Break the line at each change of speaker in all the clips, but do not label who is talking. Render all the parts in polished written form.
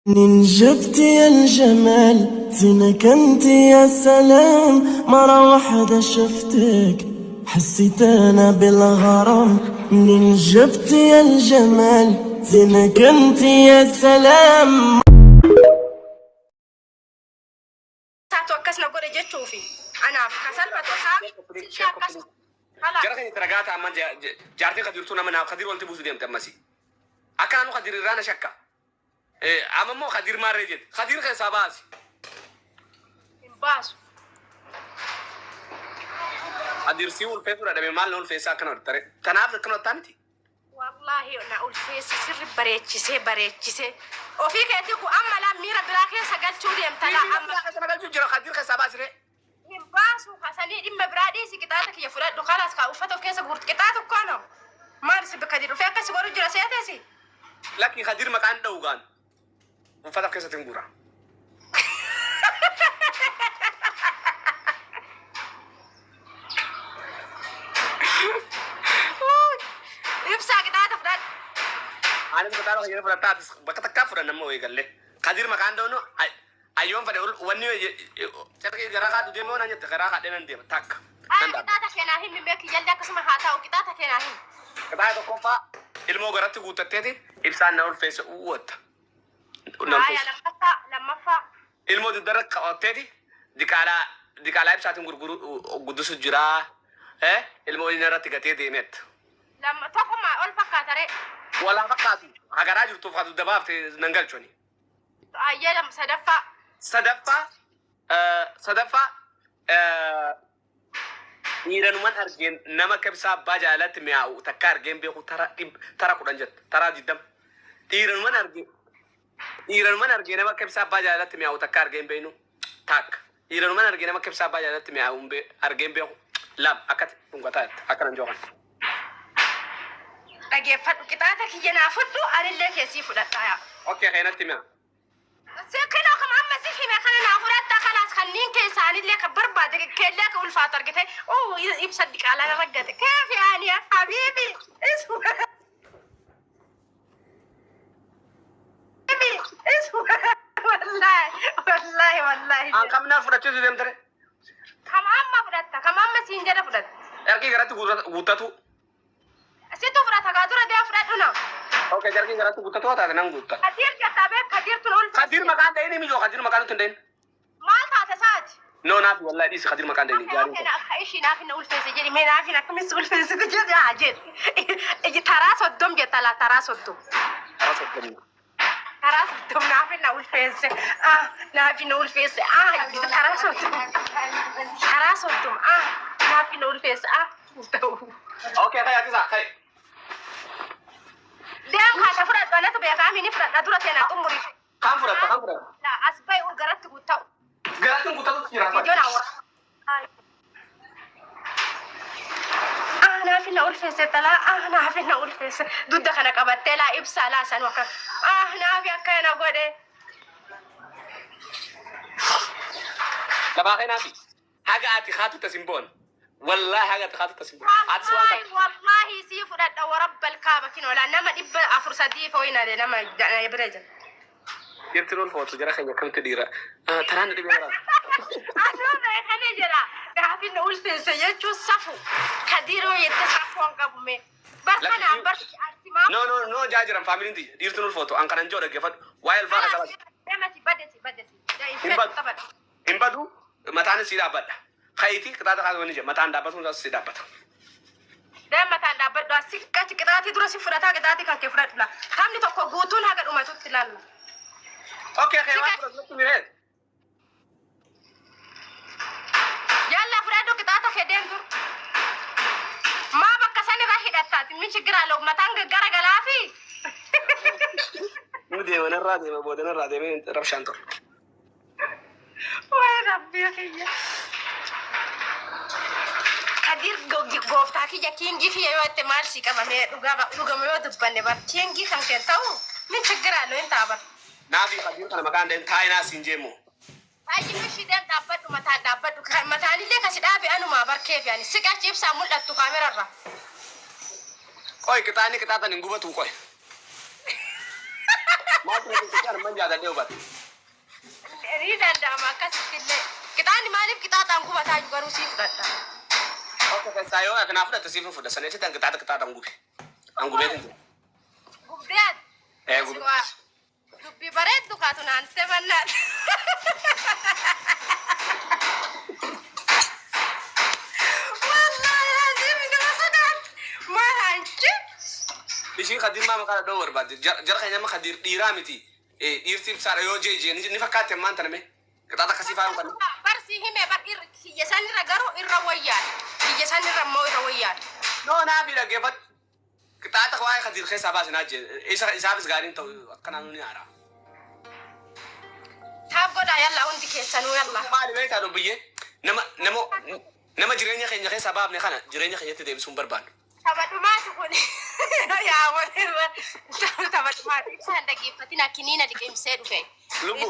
منين جبت يا الجمال زينك انت يا سلام، مرة واحدة شفتك حسيت انا بالغرام. منين جبت يا الجمال زينك انت يا سلام.
Isaatu akkas na godhe jechuufi anaaf ka salphatu isaa sillee akkas kalaas.
Jara keenya itti ragaa ta'a amma jaartiin kadirtuu nama naaf kadir walitti buusu deemte ammasi. Akka naannoo kadir irraa na shakka. Amma immoo kadir maarree jette. Kadir keessaa baasi.
Hin baasu.
Kadir sii ulfeessuu dadhabe maal na ulfeessaa akkana godhatta ree. Tanaaf akkana godhattaa miti.
Wallaahi na ulfeesse sirri bareechisee bareechisee. Ofii keetii ku amma laa miira biraa keessa galchuu deemta laa
Miira
amma.
biraa keessa na galchuu jira kadir keessaa baasi ree.
Hin baasu kasanii dhimma biraa dhiisi qixaaxa kiyya fudhadhu kalaas kaa uffata of keessa guurtu qixaaxa ukkaano. Maal si kadir dhufee akkas godhu jira seetesi.
Lakki kadir maqaan dha'u gaan. Uffata of keessatti hin guura.
Ibsaa qixaaxa fudhadhu.
Anis qixaaxa kiyya fudhattaa atis bakka takkaa fudhanna amma wayii gallee. Kadir maqaan dha'u ayyoon fadhe wanni carqii garaa kaadhu deemee waan jette garaa kaadhee nan deema takka.
Haa
Nan dhaabba.
qixaaxa keenaa himi mee kiyyallee akkasuma haa ta'u qixaaxa keenaa himi.
Qixaaxa tokkoffaa ilmoo garatti guuttatteeti ibsaan na ulfeesse uwwatta. Na
Haaya
ulfeesse.
lammaffaa lammaffaa.
Ilmoo dugdarra qabatteeti diqaalaa diqaalaa ibsaatiin gurguru guddisu jiraa. Ilmoo inni irratti gatee deemeet.
Lamma tokkuma ol fakkaata ree.
Walaa fakkaatu hagaraa jirtuuf haa dugda baafte nan galchoni.
Ayyee lama sadaffaa.
Sadaffaa sadaffaa dhiiranuman argeen nama akka ibsaa abbaa jaalatti mi'aawu takka argeen beeku tara tara 10 jette taraa 20. Dhiiranuman argee dhiiranuman argee nama akka ibsaa abbaa jaalatti mi'aawu takka argeen beeknu takka. Dhiiranuman argee nama akka ibsaa abbaa jaalatti mi'aawu argeen beeku lama akkatti dhungataa jette akkanan jookan.
Dhageeffadhu qixaaxa kiyya naa fudhu anillee keessii fudhadha yaa.
Okay keenatti mi'a.
Kinoo kama amma si hime kana naa fudhatta kalaas kanneen keessaa anillee kan barbaade keellee akka ulfaatu argite oo ibsa diqaalaa irra gate keefi ani habiibi wallaahi wallaahi wallaahi.
An kamnaa fudhachuutu deemtare.
Kama amma fudhatta kama amma siin jedha fudhatta.
Carqii garatti guuttatu.
Situ fudhata gaa dura deem fudhadhu na.
Okay carqii garatti guuttatu taate nan guutta.
Kadir jettaa beek Kadir tun ulfa.
Kadir maqaan dha'ini mijoo Kadir maqaan nutti hin dha'in.
Maal taate saati?
No naaf wallahi dhiisi Kadir maqaan dha'ini gaariin
Okay,
ta'e.
okay, na ishii naaf na ulfeesse jedhi mee naaf na akkamis ulfeessite jedhi haa jedhi. Iji taraa soddom jetta laa taraa soddom.
Karaa soddomii.
Taraa soddom naaf na ulfeesse. Ah naaf na ulfeesse. Ah taraa soddom. Taraa soddom. Ah naaf na ulfeesse. Ah ta'u.
Okay kai ati isaa kai.
Deem kaata fudhadhu anatu beekaa mini fudhadha dura teenaa xumuri.
Kaan fudhatta kaan fudhatta.
Laa as bahi garatti guutta'u.
Garatti guuttatu jira.
Viidiyoo naa wara. Ah naaf na ulfeesse talaa ah naaf na ulfeesse dugda kana qabattee laa ibsaa laa sanuu akka ah naaf akkana godhe.
Lafaa keenaafi haga ati haatu tasin boon. Wallahi haga ati haatu tasin boon. Atis waan
Wallaahi
qabdu.
wallaahi sii fudhadha warabbal kaaba kinoo laa nama 403 fooyina nama bira jira.
Dhiirti ulfootu jara keenya akkamitti dhiira. Taraan dhibee bara.
Anuu beekanii jira. Gaafi na ulfeesse jechuun safu. Kadiroo jette safuu hin qabu mee. Bar kanaan bar arsimaa.
No no no jaa jiran faamiliin tiyya dhiirti ulfootu an kanan joo dhaggeeffadhu. Waa'ee alfaa keessa baasi.
Deemasi badesi badesi.
Hin badu. Hin badu mataanis sii dhaabbadha. Kayitii qixaaxa kaasa wanni jedha mataan dhaabbatuun isaas sii dhaabbata.
Deem mataan dhaabbadhu as qachi qixaatii dura si fudhataa qixaatii kan kee fudhadhu laa. Taphni tokko guutuun haga dhumatutti ilaalla.
Okay kee waan fudhatu miree.
Yalla fudhadhu qixaaxa kee deem dur. Maa bakka san irraa hidhattaati min shigira loo mataan gara galaafi.
Nu deema narraa deema booda narraa deemee rabshaan ture.
Way rabbii kiyya. Kadir gooftaa kiyya kiingii kiyya yoo jette maal sii qabamee dhugaa dhugama yoo dubbanne bar kiingii kan kee ta'u min shigira loo hin ta'a bar.
Naafi Kadir kana maqaan dha'in taa'inaa siin jeemmoo.
Baay'ee ishii deem dhaabbadhu mataan dhaabbadhu mataanillee kasi dhaabe anumaa barkee fi ani siqachi ibsaa mul'attu kaamerarra.
Qoy qixaanni qixaaxan hin gubatu qoy. Maaltu na qinqisee armaan jaadadhee hubata.
Ni danda'ama akkasittillee. Qixaanni maaliif qixaaxaan gubataa jiru garuu sii fudhadha.
Akka keessaa yoo ati naa fudhatte siif hin fudha. Sana jecha qixaaxa qixaaxaan gube. An gubeetin jira.
Gubdee ati.
Ee gube.
Dubbii bareeddu kaatu naan sebannaan. Wallaahi laazim nama sodaatti. Maal hanchi?
Ishiin Khadiir maa maqaa dhadhoo barbaadde. Jara keenya amma Khadiir dhiiraa miti. Dhiirti ibsaadha yoo jee jee ni fakkaatti ammaan tana mee. Qixaaxa akkasii faayuu kan.
Bar si hime bar kiyya sanirra garuu irra wayyaadha. Kiyya sanirra immoo irra wayyaadha.
Noo naa fi dhaggeeffadhu. Qixaaxa waa'ee Khadiir keessaa baase naa jee. Isaafis gaariin ta'u akkanaan ni haara.
Taaf godhaa yallaa hundi keessanuu yallaa.
Maali beektaa dubbiyyee? Nama nama nama jireenya keenya keessaa baafne kana jireenya keenyatti deebisuun barbaannu.
Tapha dhumaati kun. Yaa wal tapha dhumaati. Ibsaan dhaggeeffatin akkiniina liqimsee dhufe.
Lubbu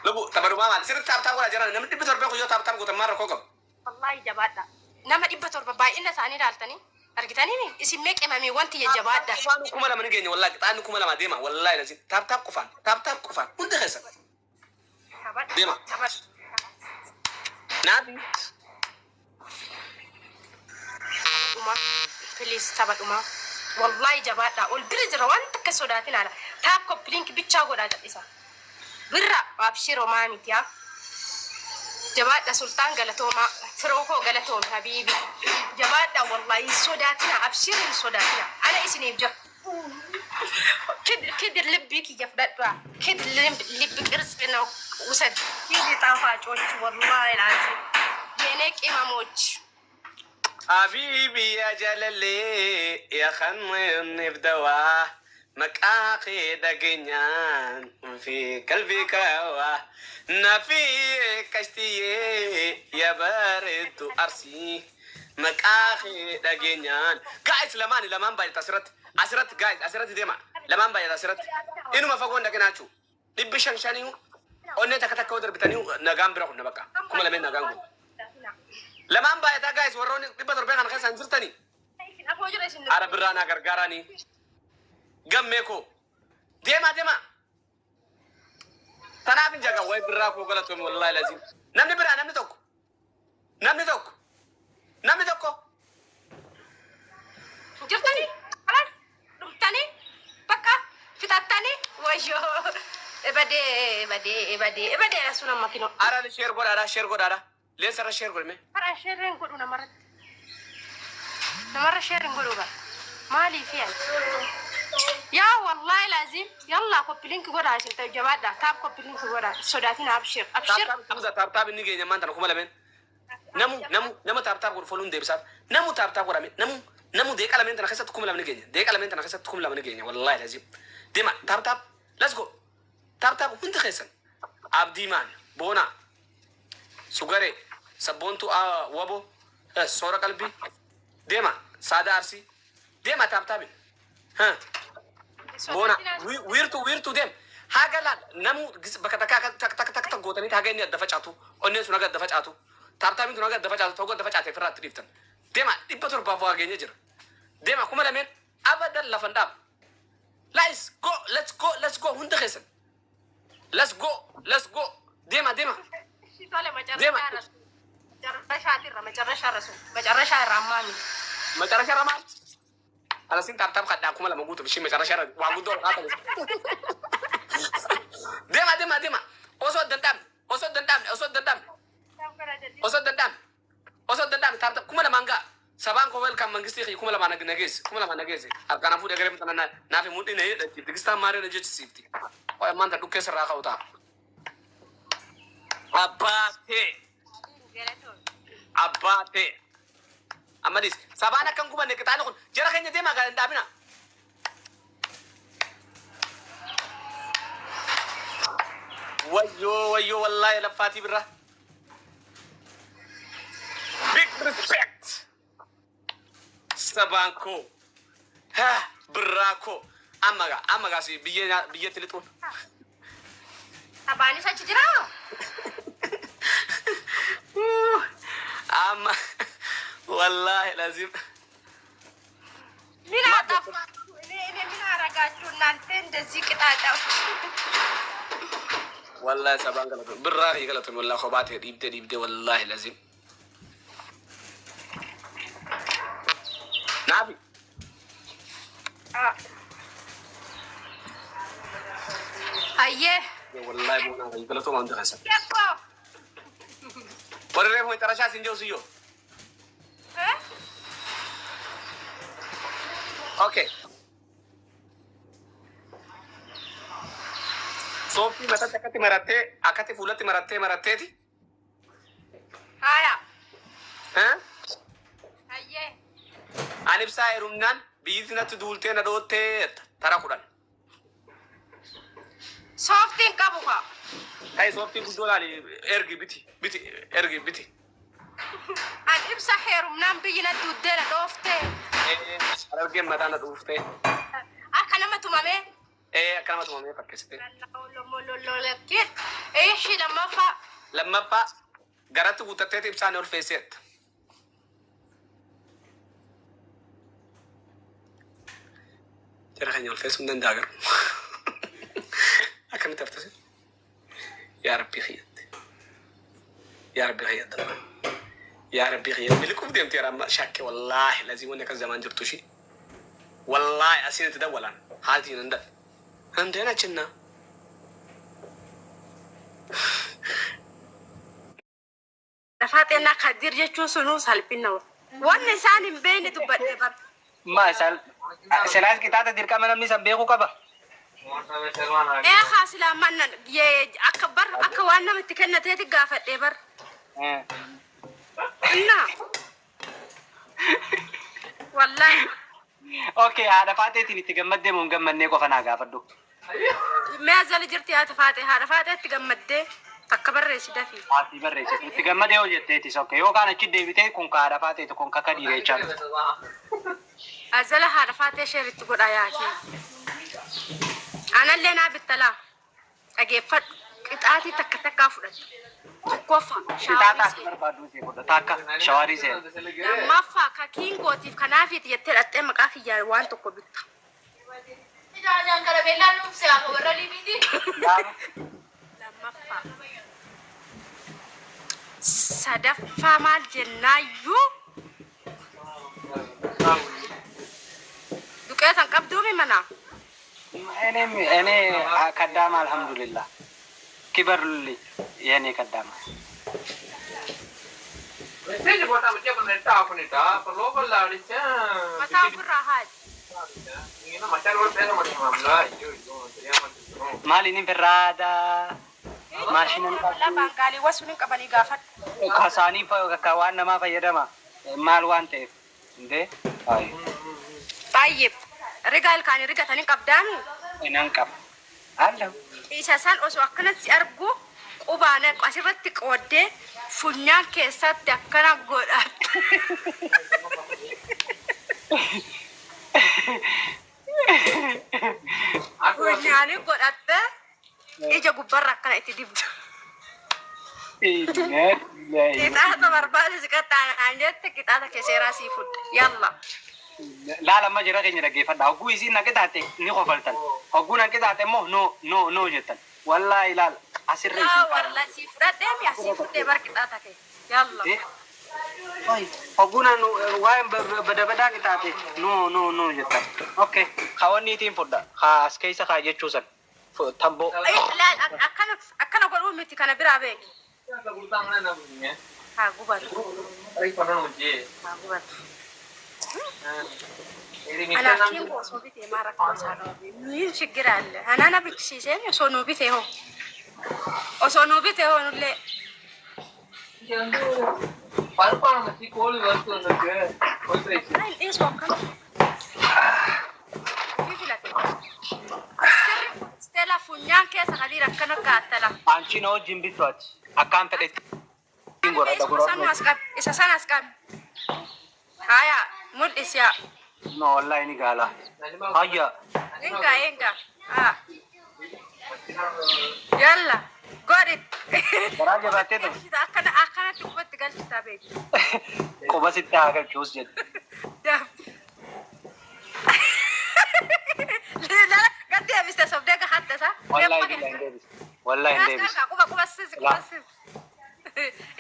lubbu tapha dhumaa maali? Sirriitti tap tap godhaa jiran namni 700 kun yoo tap tap gootan maal rakkoo qabu?
Wallaahi jabaadha. Nama 700 baay'ina isaanii ilaaltanii argitanii isin mee qimamiiwwan tiyya jabaadha.
Qofaan 2000 ni geenya wallaahi qixaanni 2000 deema wallaahi lazim tap tap qofaan tap tap qofaan hundi keessan. Deema. Naafi.
Dhuma. Please tapha dhumaa. Wallaahi jabaadha. Ol bira jira waan takka sodaatin haala. Tap copy link bichaa godhaa jal'isa. Birra abshiroo maa miti haa. Jabaadha sultaan galatoomaa. Firoo koo galatoom habiibi. Jabaadha wallaahi hin sodaatina abshir hin sodaatina. Ana isiniif jira. ክድር ልብ kiyya fudhadhaa. ክድር ልብ ቅርጽ ነው ውሰድ። ይህ ጣፋጮች ወላሂ ላዚም የእኔ ቅመሞች
حبيبي يا جلالي يا خمني بدواه مقاقي دقنيان في قلبي كوا نفي كشتي يا برد أرسي مقاقي دقنيان guys lamaan lamaan baay'ata asirratti asirratti guys asirratti deema lamaan baay'ata asirratti inuma fagoon dhaqinaachu 500 shanii onnee takka takka darbitanii nagaan bira kunna bakka 2000 nagaan kun lamaan baay'ataa guys warroonni 700 kana keessa hin jirtanii Ara birraa naa gargaaranii gammee koo deema deema tanaaf hin jaga way birraa koo galatoome wallaahi lazim namni biraa namni tokko namni tokko namni tokko
jirtanii خلاص dhumtanii bakka fixattanii wayyoo ebadee ebadee ebadee ebadee sun amma kinoo
Ara share godhaadha share godhaadha leensarra share godhame
Karaa share hin godhu namarratti namarra share hin godhu bara maaliif yaa yaa wallaahi laazim yallaa copy link godhaa isin ta'u jabaadha tap copy link godhaa sodaatin abshir abshir
tap tap tap inni geenya maanta 2000 namu namu nama tap tap godhu foluun deebisaaf namu tap tap godhame namu namu deeqa lameen tana keessatti 2000 ni geenya deeqa lameen tana keessatti 2000 ni geenya wallaahi laazim deema tap tap let's go tap tap hundi keessan abdii maan boona sugare sabboontu wabo soora qalbii deema saada arsii deema tap tapin boona wiirtuu wiirtuu deem haga laal namu bakka takka takka takka takka gootanii haga inni adda facaatu onneen sun haga adda facaatu tap tapiin tun haga adda facaatu ta'uu adda facaate ofirraatti dhiiftan deema 700 waa geenye jira deema 2000 abadan lafan dhaab let's go let's go let's go hunda keessan let's go let's go deema deema
Tole
deema
መጨረሻ መጨረሻ ረሱ መጨረሻ ራማሚ
መጨረሻ ረማል alasin tap tap kadhaa 2000 guutuuf ishii መጨረሻ waa guddoo ol kaatan deema deema deema osoo danda'amne osoo danda'amne osoo danda'amne osoo danda'amne osoo danda'amne tap tap 2000 ga'a sabaan koo welcome mangistii kiyya 2000 nageesse 2000 nageesse harkaan fuudhee garee tana naaf mudhii na hidhachiifti tigistaan maaree na jechisiifti qoy maanta dhukkee sirraa ka'u ta'a. Abbaatee abbaatee ammadis sabaan akkan gubanne qixaanni kun jara keenya deemaa gaa hin dhaabina. Wayyoo wayyoo wallaahi laffaatii birraa. Big respect. Sabaan koo birraa koo amma gaa amma gaa si biyya biyyatti lixuun.
Sabaanis achi jiraa?
Amma wallaahi lazim.
ምን አጠፋችሁ? እኔ ምን አረጋችሁ? እናንተ እንደዚህ ቅጣጫዎች
Wallahi sabaan galatoon birraa fi galatoon wallahi kophaa ta'e dhiibdee dhiibdee wallahi lazim. Naafi.
Hayyee.
Wallahi boonaa fi galatoon waan ta'eef.
Yakko.
Warri reefu መጨረሻ ሲንጀው ስዮ ኦኬ sooftii matatti akkatti marattee akkatti fuulatti marattee maratteeti.
Haya.
Eh?
Hayyee.
Ani ibsaa heerumnaan biyyi natti duultee na dhoottee tara 10.
Sooftiin qabu kaa.
Ta'e sooftii guddoo laali ergi biti biti ergi biti.
An ibsa heerumnaan biyyi natti duuddee na dhooftee.
Harargeen mataa na dhuuftee.
Akka nama tumamee.
Akka nama tumamee fakkeessite.
Ishi lammaffaa.
Lammaffaa garatti guuttatteeti ibsaan ol feeseetta. Jara keenya ol feessuu hin danda'a garuu. Akkamitti haftase? Yaa Rabbii kiyyatti. Yaa Rabbii kiyyatti. Yaa Rabbii kiyyatti. Miliquuf deemte yeroo amma shakke wallaahi lazii wanni akkas zamaan jirtu ishii. Wallaahi asiin itti dawwalaan haatiin hin dal. Hundeen achinnaa.
Lafaa xeennaa kadir jechuun sunuu salphina. Wanni isaan hin beekne dubbadhe bar.
Ma silaas qixaaxa dirqama namni san beekuu qaba.
Ee haa silaa manna akka bar akka waan nama itti kennateeti gaafadhe bar. Innaa. Wallaahi.
Okay, haadha faateetiin itti gammaddee moo hin gammannee qofa naa gaafadhu.
Mee azali jirti haadha faatee haadha faatee itti gammaddee takka barreessi dafii.
Haati barreessitu itti gammadee hoo jetteetis okay yookaan achi deebitee kun ka haadha faateeti kun ka kadiire jechaa dhufte.
Azala haadha faatee sheer itti godha yaakee. Anallee naa bittalaa dhageeffadhu qixaatii takka takkaa fudhatta. Tokkoffaa
Qixaaxa
shaaworii
ati
seena.
barbaaddu sii fudha takka shawaarii seena.
Lammaffaa ka kiingootiif kanaafiiti jettee dhaqxee maqaa kiyyaan waan tokko bitta.
Lama.
Lammaffaa. Sadaffaa maal jennaayyuu duqeetan qabduumi manaa.
እኔም እኔ ከዳማ አልሐምዱሊላህ ክበሩልኝ የኔ ከዳማ
Mataa ofirraa haadi.
maaliin birraada maashinan
Walaa baangaaliiwwan sun hin qabanii gaafadhu.
kasaanii ka waan namaa fayyadama maal waan ta'eef indee ay
Baay'ee rigaa ilkaanii rigatanii qabdaami.
inan qaba allahu
Isa san osoo akkanatti argu qubaan asirratti qooddee funyaan keessatti akkana godhatte. Funyaanii godhatte ija gubbarra akkana itti dibdu. Qixaaxa barbaade si qaxxaanaan jette qixaaxa kee seeraa sii fudhe. Yalla.
Laala amma jira keenya dhaggeeffadha. Hogguu isiin na qixaatte ni kofaltan. Hogguu na qixaatte immoo no no no jettan. Wallaahi laala asirra
Laa
isin kaa'an.
walla sii fudhadhee mi asii fudhee bar qixaaxa kee. Yalla.
Hogguu na waa'een bada badaa qixaatte no no no jettan. Okay. Kawanniitiin fudha. Haa as keessa kaa jechuu san. Tamboo.
Laal akkana akkana godhuu miti kana biraa beeki. Haa gubatu. Haa gubatu. Anaaf kiin osoo bitee maa rakkoo isaa qaba. Niin shigira alle. Anana bichisiiseen osoo nuu bitee hoo. Osoo nuu bitee hoo nullee. Hin dhiisu akkana. Ofii filate. Sirri Stella funyaan keessa kadiir akkana kaattala.
Anchi na wajjin bittu ati. Akkaan fedhetti godhadha
Isa sana
gurra.
as qabi. Isa sana as qabi. Haya mul'isi yaa.
No wallahi ni gaala. Hayya.
Enga enga. Haa. Yalla. Godhi.
Garaa jabaattee turte.
Akkana akkanatti qubatti galchitaa beeki.
Quba sitti haa galchuus jedhe.
Lala Gad deebiste sobdee gahatte isa.
Wallahi billahi hin deebisu. Wallahi hin deebisu.
Quba quba sis quba sis.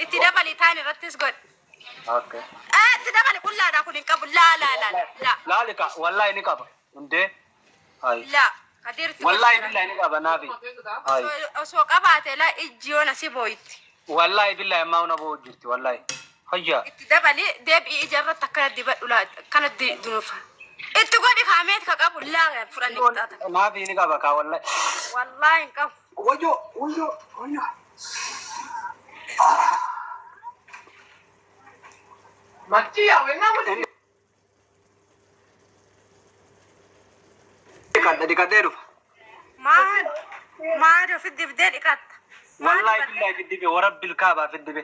Itti dabali taan irrattis godhi.
Okay.
Itti dabali qullaadhaa kun hin qabu. Laa laa laa laa.
Laali ka wallahi ni qaba. Hundee. Hai.
Laa. Kadir itti
Wallahi billahi ni qaba naafi. Hai.
Osoo qabaate laa ijji yoona si booyitti.
Wallahi billahi ammaa una boo'u jirti wallahi. Hayya.
Itti dabali deebi'i ija irratti akkana dibadhu laa akkana dunufa. Itti godhi kaameet ka qabu laa fudhanne qixaata.
Naafi ni qaba ka wallahi.
Wallaahi hin qabu.
Wayyo wayyo wayyo. Dhiqadha dhiqadhee dhufa.
Maal maal ofi dibdee dhiqatta.
Wallahi billahi fiddibe warabbil kaabaa fiddibe.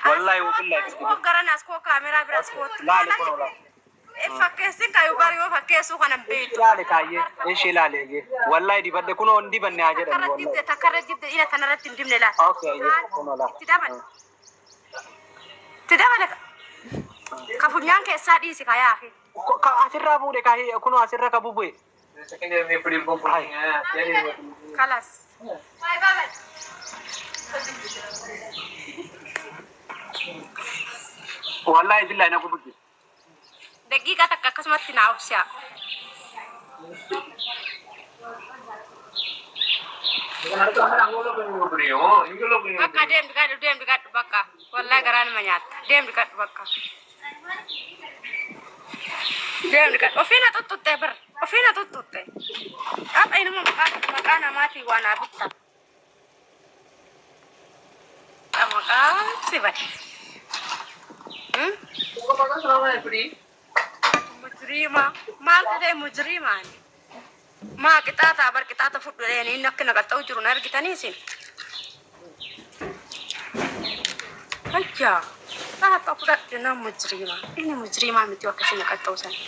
Wallahi billahi
As
fiddibe.
koo garan as koo kaameraa bira as kootti.
Laali kun oolaa.
Fakkeessin kaayuu bari yoo fakkeessuu kana hin beektu.
Ilaali kaayyee ishi ilaali eeyyee. Wallahi dibadhe kunoo hin dibanne haa jedhan
Takkarra dibde
wallahi.
takkarra dibde ila tanarratti hin dibne laata.
Okay eeyyee kun oolaa.
Itti dabale. Itti dabale. Ka funyaan keessaa dhiisi ka yaafi.
Ka asirraa fuudhe kaayyee kunoo asirra ka bubu'e.
Kalas.
Wallahi billahi na gubu.
Daqiiqaa takka akkasumatti naa obsi'a. Bakka deem dhiqadhu deem dhiqadhu bakka. Wallahi garaa nama nyaatta. Deem dhiqadhu bakka. Deem dhiqadhu. Ofii na tuttutte bar. Ofii na tuttutte. Haqa inuma maqaa maqaa namaatiin waa naa bitta. Maqaa si bade. Mujriima. Maal ta'e mujriimaan? Maa qixaataa bar qixaata fudhu inni akka na qaxxa'u jiru na argitanii isin. Ayyaa. Qixaata fudhadhu na mujriima. Inni mujriimaa miti akkasii na qaxxa'u sana.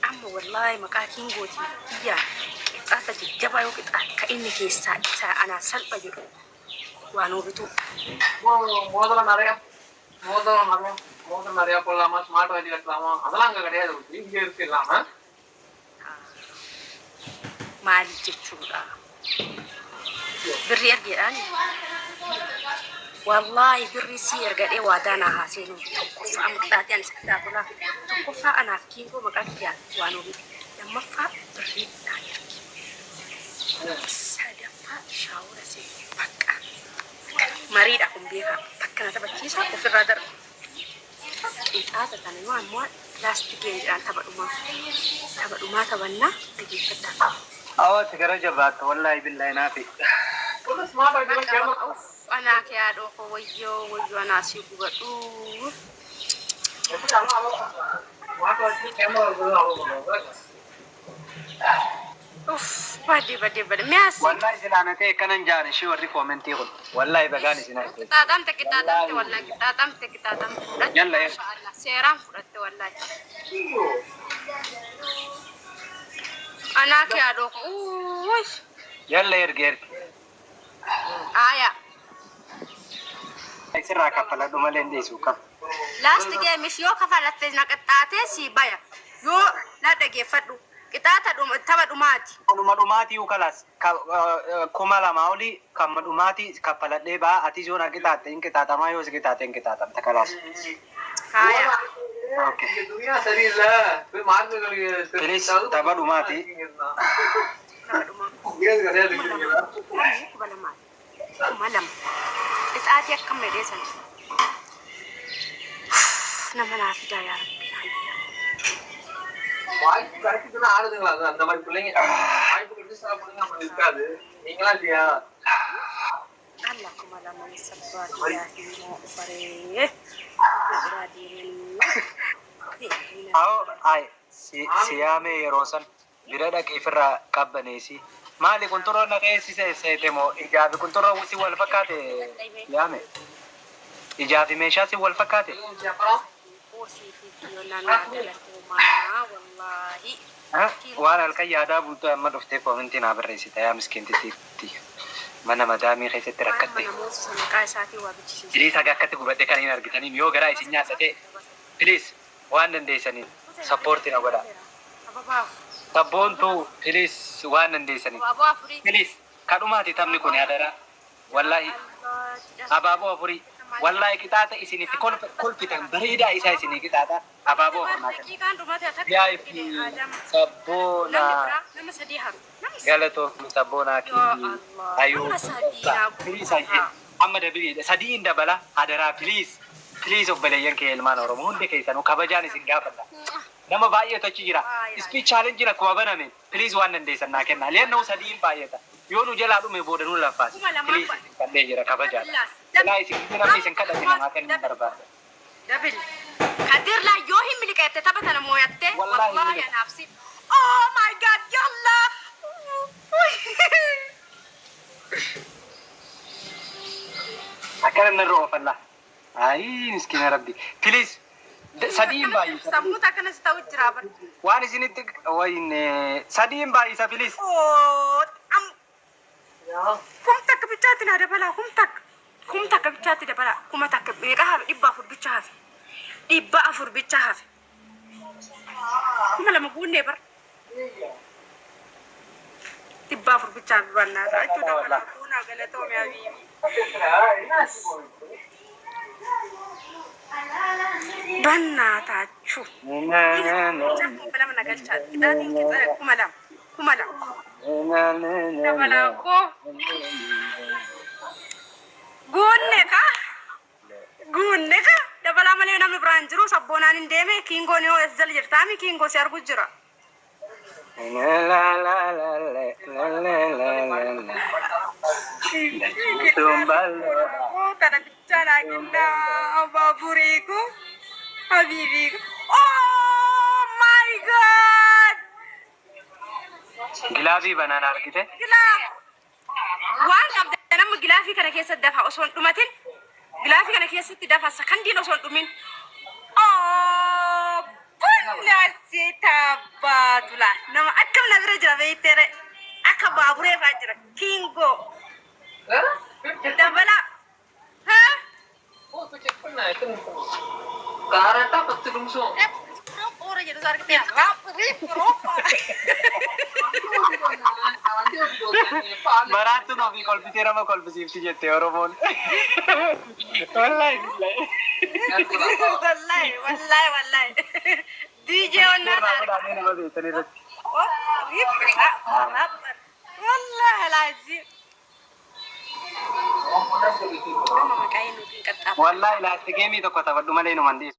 Amma wallaahi maqaa kingooti kiyyaa qixaata jajjabaa yoo qixaate ka inni keessaa isa anaa salpha jedhu waan bituu.
மோதிரம் நிறைய மோதிரம் நிறைய மோதிரம் நிறைய போடலாமா smart watch கட்டலாமா அதெல்லாம் அங்க கிடையாது இங்க இருக்கு இல்லாம
Maal jechuudha? Birrii ergeedhaan wallaahi birrii sii ergadhee waadaa naa haaseenuu tokkoffaa amma qixaaxii ani isa qixaatulaa tokkoffaa anaaf kiingoo maqaa kiyyaan waan bitu lammaffaa birrii naa ergi sadaffaa shaawura see bakka mariidha kun beekaa bakka na taphachiisa ofirraa darbu qixaata kana yoo ammoo pilaastikii jedhaan tapha dhumaa tapha dhumaa taphannaa dhageeffadhaa.
Awwaati gara jabaattu wallahi billahi naafi.
Smart watch
Bakka bakka uff anaa kee haadhoo koo wayyoo wayyoo anaa sii gubadhu.
Smart watch camera allow பண்ணுவாங்க
Uff badee badee badee mi'aasi.
Wallahi silaa ta'e kanan jaan ishii warri koomentii kun. Wallahi bagaan isin arge.
Qixaaxamte qixaaxamte wallahi qixaaxamte qixaaxamte fudhatte.
Yalla yalla.
Maashaallah seeraan fudhatte wallahi. Anaa kee haadhoo koo uuy.
Yalla erge erge.
Aayaa.
Sirraa kaffaladhu malee hin dhiisu kam.
Last game yoo kafalatte na qixxaatee sii baya yoo na dhageeffadhu qixaata dhuma tapha dhumaati.
Kanuma dhumaatii kalaas 2000 olii kan dhumaatii kaffaladhee ba'a atis yoo na qixaatte hin qixaaxamaa yoo si qixaatte hin qixaaxamta kalaas.
Haaya.
Okay.
இங்க துணியா சரியில்லை போய் mark
Please tapha dhumaatii.
Tapha dhumaa.
கிடையாது
2000. 2000. 2000. Qixaatii akkam jedhee sana. Nama naa fidaa yaa Rabbi. Hayya.
வாய்ப்பு கிடைக்குதுன்னா ஆடுதுங்களா அது அந்த மாதிரி பிள்ளைங்க வாய்ப்பு கிடைச்சு சில பிள்ளைங்க அப்படி இருக்காது நீங்களா இல்லையா
Allah 2000 ni sabbaati yaa himoo ufaree. Na biraa deemanii.
Awoo ay siyaamee yeroo san bira dhaqee ofirraa qabbaneesi. Maali kunturoo na keessa seete moo ijaa fi kunturoo si wal fakkaate yaame? Ijaa fi meeshaa si wal fakkaate?
அப்புறம்
Qoosii fi kiyyoonnaan naa galatoomaa wallaahi.
Waan halkan yaadaa bultuu amma dhuftee koomintii naa barreessita yaa miskiintittiitti. Mana madaamii keessatti
Waan
rakkatte.
mana moosisa maqaa isaatiin waa bichisiisa.
Firiis haga akkatti gubadhe kan hin argitaniin yoo garaa isin nyaatate please waan dandeessaniin sappoortii na godhaa.
Ababaa afur.
Sabboontuu please waan dandeessanii.
Abaaboo afurii.
Please kadhumaati taphni kun hadaraa. Wallaahi abaaboo afurii. Wallaahi qixaaxa isinitti kolfitan bareedaa isaa isinii qixaaxa abaaboo afur naa kenna.
Daqiiqaan dhumate takka.
VIP
Namni
sabboonaa
biraa nama sadii haru. Nama sadii.
galatoomni sabboonaa
Yaa
kiyyi
Allah.
ayuu
Nama sadii yaa
please ayyee amma dabiliidha sadiin dabala hadaraa please please obboleeyyan kee ilmaan Oromoo hundi keessanuu kabajaan isin gaafadha. Nama baay'eetu achi jira. Speed challenge akkuma baname please waan dandeessan naa kenna. Leennoo sadiin baay'ata. Yoo nu jalaa dhume booda nu laffaasi. Please isin kadhee jira kabajaadha. Silaa isin namni isin kadhate namaa kennuu hin barbaada.
Double. Kadir laa yoo hin miliqeette tapha tana mooyatte.
Wallaahi hin
Wallaahi
miliqe.
anaaf si. Oh my God yalla.
Akkana narra oofalla. Ayii miskiina rabbi. Please sadiin baay'isa.
Sammuu akkanas ta'u jira bara.
Waan isinitti wayne sadiin baay'isa please.
Oh, am kum takka bichaatti naa dabalaa kum takka. Kum takka bichaatti dabalaa kuma takka meeqa hafe 400 bicha hafe. 400 bicha hafe. 2000 guunnee bara. 400 bicha hafe bannaa ta'a jechuudha. Dabalaa kuunaa galatoome habiibi. Bannaataachuu. 2000 nagalchaa. Qixaatiin qixa 2000. 2000. Dabalaa koo. Guunne ka. Guunne ka. Dabalaa malee namni biraan jiru sabboonaan hin deeme kiingoon yoo as jala jirtaami kiingoo si argu jira. Kana bichaa naa kennaa baaburee koo habiibii koo. Oh my God!
Gilaafii banaan argite.
Glove. Waan qabdan amma gilaafii kana keessatti dafa osoo hin dhumatin. Gilaafii kana keessatti dafa sakandiin osoo hin dhumin. Oh, bunna tabaatula. Nama akkam na bira jira beekteere. Akka baaburee fa'aa jira. Kiingoo. Dabala. Ha? Oora jedhu argitee. Raap riip rooppa.
Maraattuun ofii kolfitee nama kolfisiifti jette Oromoon. Wallaahi billahi.
Wallahi wallahi wallahi. DJ onnaa
Irraa godhaamee nama beektan irratti.
Wallahi laazim. Amma maqaa inni hin qaxxaamu.
Wallaahi last game tokko taphadhu malee numan dhiisu.